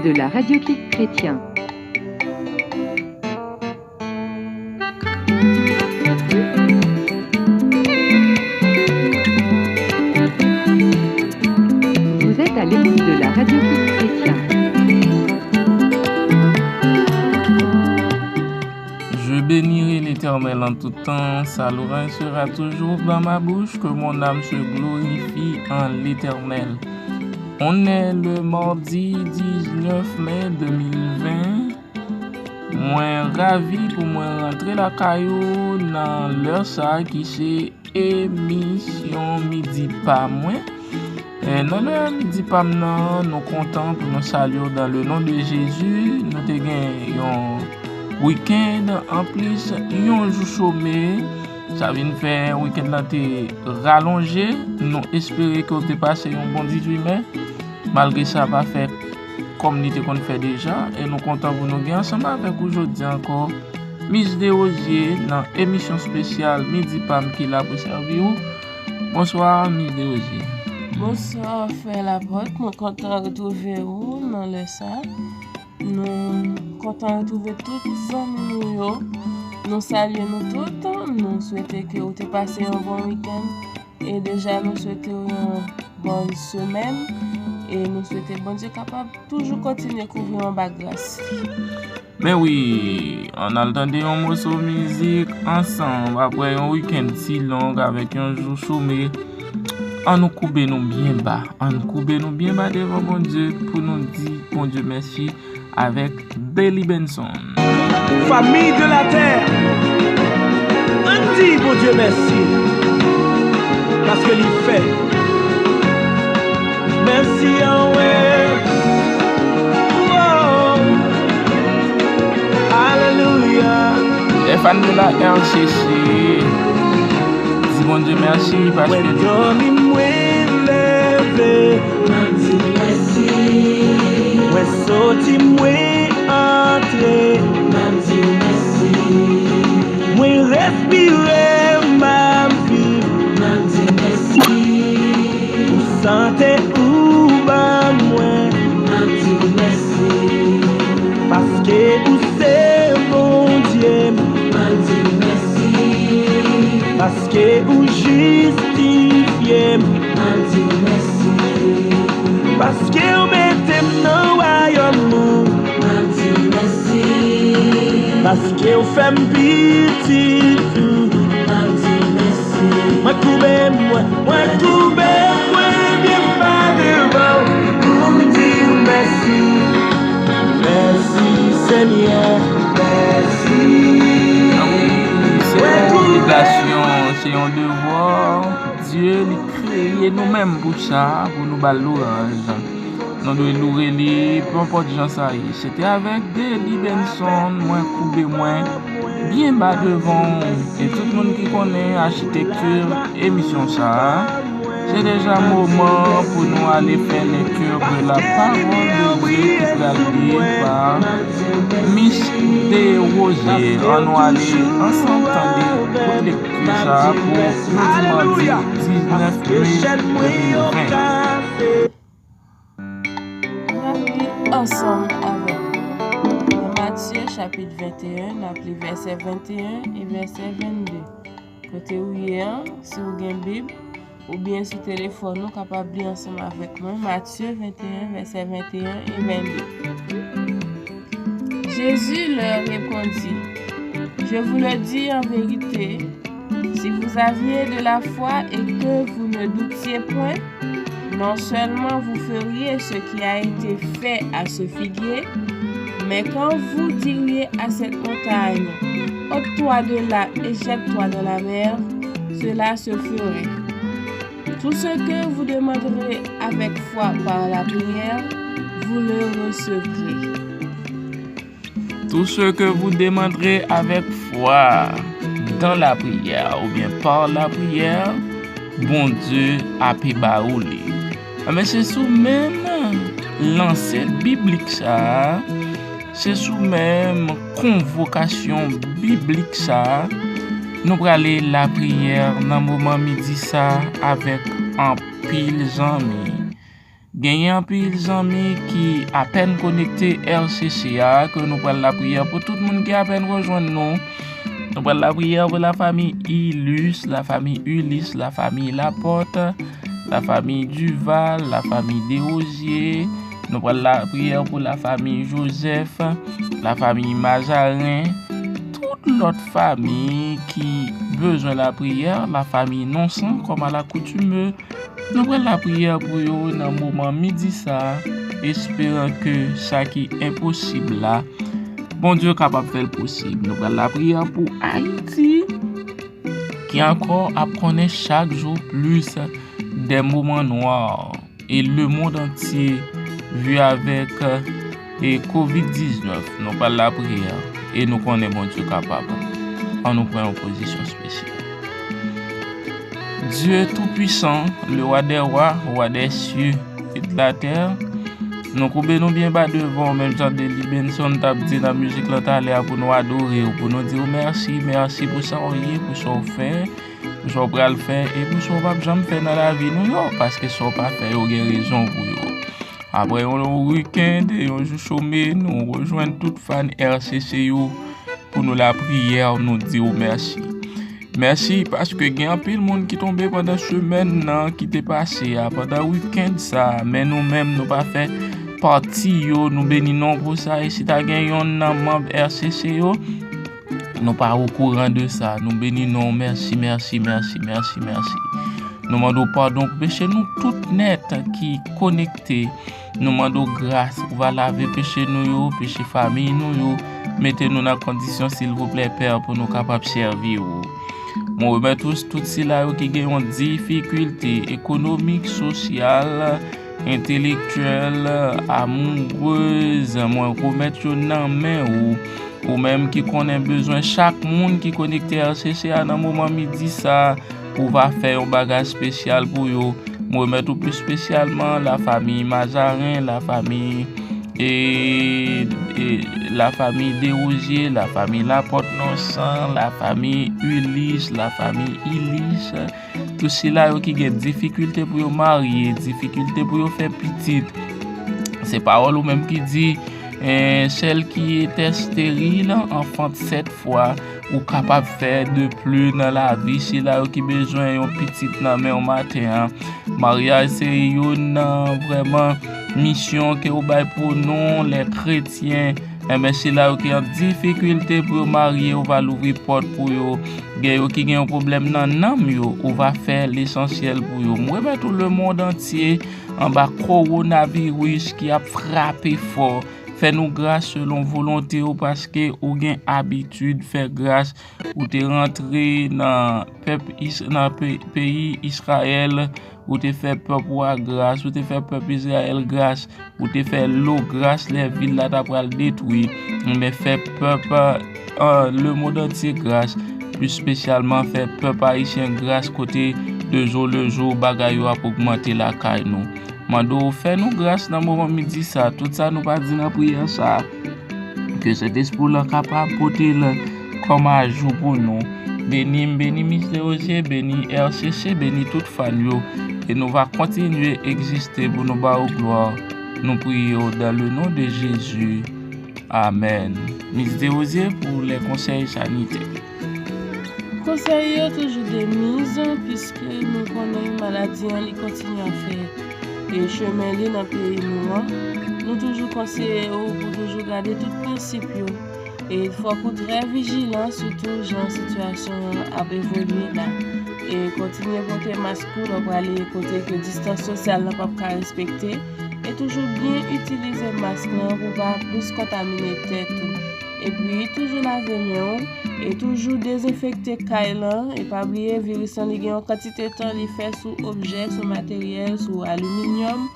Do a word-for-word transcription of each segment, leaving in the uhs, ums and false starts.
de la Radio Clic Chrétien. Vous êtes à l'écoute de la Radio Clic Chrétien. Je bénirai l'Éternel en tout temps, sa louange sera toujours dans ma bouche, que mon âme se glorifie en l'Éternel. On est le mardi dix-neuf mai deux mille vingt. Mwen ravi pou mwen rantre lakay ou nan lè sa ki se emisyon Midi Pa Mwen. E, nan lè Midi Pa M nan, nou kontan pou nou salye w dans le nom de Jésus. Nou te gen yon wikenn, anplis, yon jou chome. Sa vin fè wikenn nan te ralonje. Nou espere ke w te pase yon bon dizuit me. Malgre sa pa fè kòm li te konn fè deja, e nou kontan pou nou gen ansanm avèk ou jodi ankò Miss Desrosiers nan emisyon espesyal Midi Pa M ki la pou sèvi ou. Bonswa, Miss Desrosiers. Bonswa, frè Laporte. Mwen kontan retwouve ou nan lè sa. Nou kontan retwouve tout zanmi nou yo. Nou salye nou tout. Nou swete ke ou te pase yon bon wikenn. E deja, nou swete w yon bòn semèn. E nou swete Bondye kapab toujou kontinye kouvri w anba gras li. Men wi, ann al tande yon moso mizik ansanm apre yon wikenn si long avèk yon jou chome. Ann nou koube nou byen ba. Ann koube nou byen ba devan Bondye pou nou di Bondye mèsi avèk Delly Benson. Famille de la terre, ann di Bondye mèsi, paske li fè. Mèsi anwe. Oh, alelouya. Les fans de la R C C, di Bondye mèsi paske mwen dòmi, mwen leve, m ap di mèsi. Mwen soti, mwen antre, m ap di mèsi. Mwen respire, m ap viv, m ap di mèsi. Pou sante ou ban mwen, m ap di mèsi. Paske ou se Bondye m, m ap di mèsi. Paske ou jistifye m, m ap di mèsi. Paske ou mete m nan wayòm ou, m ap di mèsi. Paske ou fè m pitit ou, m ap di mèsi. Mwen koube mwen, mwen koube mwen byen ba devan w pou m di w mèsi. Mèsi, Senyè, mèsi. Se yon obligasyon, se yon devwa. Dye, li kreye nou menm pou sa, pou nou ba l louranj. Nou dwe loure li, pe enpòt jan sa ye. Se te avèk Delly Benson, mwen koube mwen byen ba devan w. E tout moun ki konnen achitekti emisyon sa a, se deja moman pou nou ale fè lekti de la parole de Dieu ki pral li pa Miss Desrosiers. Ann nou ale ansanm tande kout lekti sa a pou nou dimanch diznèf me de mil ven. N ap li ansanm avèk mwen. Nan Matye chapit venteyen, n ap li vèsè venteyen e vèsè vennde. Kote ou ye an, si w gen Bib, oubyen sou telefòn ou, kapab li ansanm avèk mwen. Matye venteyen, vèsè venteyen e vennde. Jésus leur répondit, je vous le dis en vérité, si vous aviez de la foi et que vous ne doutiez point, non seulement vous feriez ce qui a été fait à ce figuier, mais quand vous diriez à cette montagne, ôte-toi de là et jette-toi dans la mer, cela se ferait. Tout ce que vous demanderez avec foi par la prière, vous le recevrez. Tout ce que vous demanderez avec foi dans la prière ou bien par la prière, Bondye ape ba ou li. Enben, se sou menm lanse biblik sa a, se sou menm konvokasyon biblik sa a, nou prale lapriyè nan moman midi sa a avèk anpil zanmi. Genyen anpil zanmi ki apèn konekte R C C a, ke nou pral lapriyè pou tout moun ki apèn rejwenn nou. Nou pral lapriyè pou lafanmi Ilus, lafanmi Ulis, lafanmi Lapòt, lafanmi Duval, lafanmi Desrosiers. Nou pral lapriyè pou lafanmi Joseph, lafanmi Mazarin, tout lòt fanmi ki bezwen lapriyè, lafanmi Nonsan, kòm alakoutime. Nou pral lapriyè pou yo nan moman midi sa a, esperan ke sa ki enposib la, Bondye kapab fè l posib. Nou pral lapriyè pou Ayiti, ki ankò ap konnen chak jou plis de moman nwa, e lemonn antye vi avèk e kovid diznèf. Nou pral lapriyè e nou konnen Bondye kapab. Ann nou pran yon pozisyon espesyal. Dieu Tout-Puissant, le Roi des Rois, Roi des cieux et de la terre, nou koube nou byen ba devan w, menm jan Delly Benson t ap di nan mizik lan talè a, pou nou adore w, pou nou di w mèsi, mèsi pou sa w ye, pou sa w fè, pou sa w pral fè, e pou sa w p ap janm fè nan lavi nou yo, paske sa w pa fè yo gen rezon pou yo. Apre yon long weekend e yon jou chome, nou rejwenn tout fan R C C yo pou nou lapriyè, nou di w mèsi. Mèsi paske gen anpil moun ki tonbe pandan semèn nan ki te pase a, pandan weekend sa a, men nou menm nou pa fè pati yo, nou beni non w pou sa, e si ta gen yonn nan manm R C C yo, nou pa okouran de sa, nou beni non w, mèsi, mèsi, mèsi, mèsi, mèsi. Nou mande w padon pou peche nou tout nèt ki konekte. Nou mande w gras, ou va lave peche nou yo, peche fanmi nou yo. Mete nou nan kondisyon, silvouplè, Pè, pou nou kapab sèvi w. Mwen remèt ou tout sila yo ki gen yon difikilte ekonomik, sosyal, entelektyèl, amourez. Mwen remèt yo nan men ou. Ou menm ki konnen bezwen chak moun ki konekte R C C a nan moman midi sa a, ou va fè yon bagay espesyal pou yo. Mwen remèt ou plis espesyalman lafanmi Mazarin, lafanmi e, e lafanmi Desrosiers, lafanmi Lapòt Nonsan, lafanmi Ulis, lafanmi Ilis. Tout sila yo ki gen difikilte pou yo marye, difikilte pou yo fè pitit. Se pawòl ou menm ki di, eh, celle qui était stérile enfante sept fois. Ou kapab fè de pli nan lavi. Sila yo ki bezwen yon pitit nan men w maten an. Maryaj se youn nan vrèman misyon ke ou bay pou nou, lè kretyen. Enben, sila yo ki an difikilte pou yo marye, ou va louvri pòt pou yo. Gen yo ki gen yon pwoblèm nan nanm yo, ou va fè lesansyèl pou yo. Mwen remèt ou lemonn antye anba kowonaviris ki ap frape fò. Fè nou gras selon volonte w, paske ou gen abitid fè gras. Ou te rantre nan pèp Is-, nan pe-, peyi Israël, ou te fè pèp ou a gras, ou te fè pèp Izrayèl gras, ou te fè lo gras lè vil la ta pral detwi. Men fè pèp, euh, lemonn antye gras, plis espesyalman fè pèp ayisyen gras kote de jou le jou bagay yo ap ogmante lakay nou. Mande w fè nou gras nan moman midi sa, tout sa nou pa di nan priyè sa, ke Sentespri w lan kapab pote l kòm ajou pou nou. Beni m, beni Miss Desrosiers, beni R C C, beni tout fan yo. E nou va kontinye egziste pou nou ba w glwa. Nou priye w dans le nom de Jésus. Amèn. Miss Desrosiers pou lè konsèy sanitè. Konsèy yo toujou de miz, piske nou konnen maladi an li kontinye ap fè e chemen li nan peyi nou an. Nou toujou konseye w pou toujou gade tout prensip yo. E fòk ou trè vijilan, sitou jan sitiyasyon an ap evolye la. E kontinye pote mask ou lè w prale kote ke distans sosyal la p ap ka respekte. E toujou byen itilize mask lan pou w pa plis kontamine tèt ou. Epi toujou lave men w. E toujou dezenfekte kay lan. E pa bliye, viris lan li gen yon kantite tan li fè sou objè, sou materyèl, sou aliminyòm,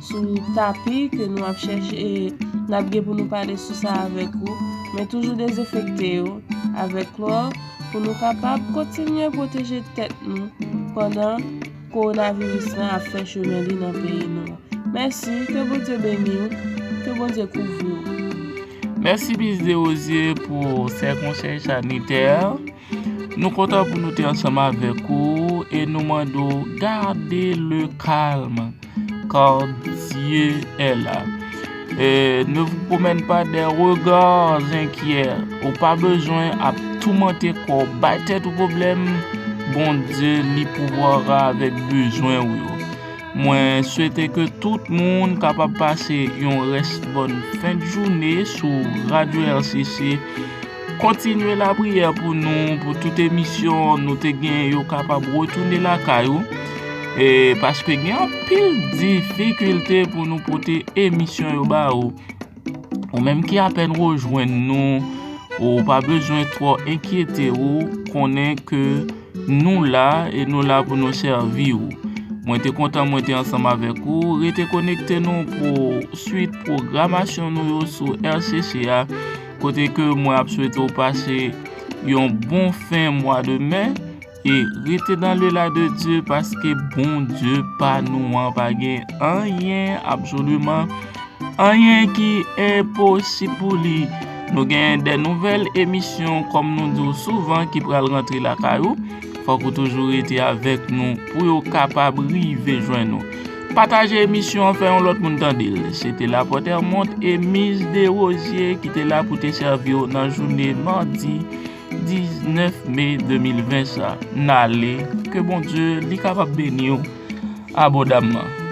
sou tapi ke nou ap chèche, e n ap gen pou nou pale sou sa avèk ou. Men toujou dezenfekte yo avèk klò pou nou kapab kontinye pwoteje tèt nou pandan kowonaviris lan ap fè chemen li nan peyi nou an. Mèsi, ke Bondye beni w, ke Bondye kouvri w. Mèsi Miss Desrosiers pou sè konsèy sanitè. Nou kontan pou nou te ansanm avèk ou e nou mande w gade le kalm. car Dieu est là. E, ne vous promène pas des regards inquiets. Ou pa bezwen ap toumante kò w, bay tèt ou pwoblèm. Bondye, li pouvwara avèk bezwen ou yo. Mwen swete ke tout moun kapab pase yon rès bòn fen de jounen sou Radyo R C C. Kontinye lapriyè pou nou, pou tout emisyon nou te gen yo kapab retounen lakay ou. E paske gen anpil difikilte pou nou pote emisyon yo ba ou. Ou menm ki apèn rejwenn nou, ou pa bezwen twò enkyete ou, konnen ke nou la e nou la pou nou sèvi ou. Mwen te kontan mwen te ansanm avèk ou. Rete konekte nou pou swit pwogramasyon nou yo sou R C C a, kote ke mwen ap swete w pase yon bon fen mwa de mè. E rete dans le la de Dieu, paske Bondye pa nou an pa gen anyen, absoliman anyen ki enposib pou li. Nou gen de nouvèl emisyon, kòm nou di w souvan, ki pral rantre lakay ou. Fòk ou toujou rete avèk nou pou yo kapab rive jwenn nou. Pataje emisyon an, fè yon lòt moun tande l. Se te Lapòtè Mont e Miz Derosier ki te la pou te sèvi w nan jounen madi diznèf me de mil ven sa. N ale, ke Bondye li kapab beni w abondamman.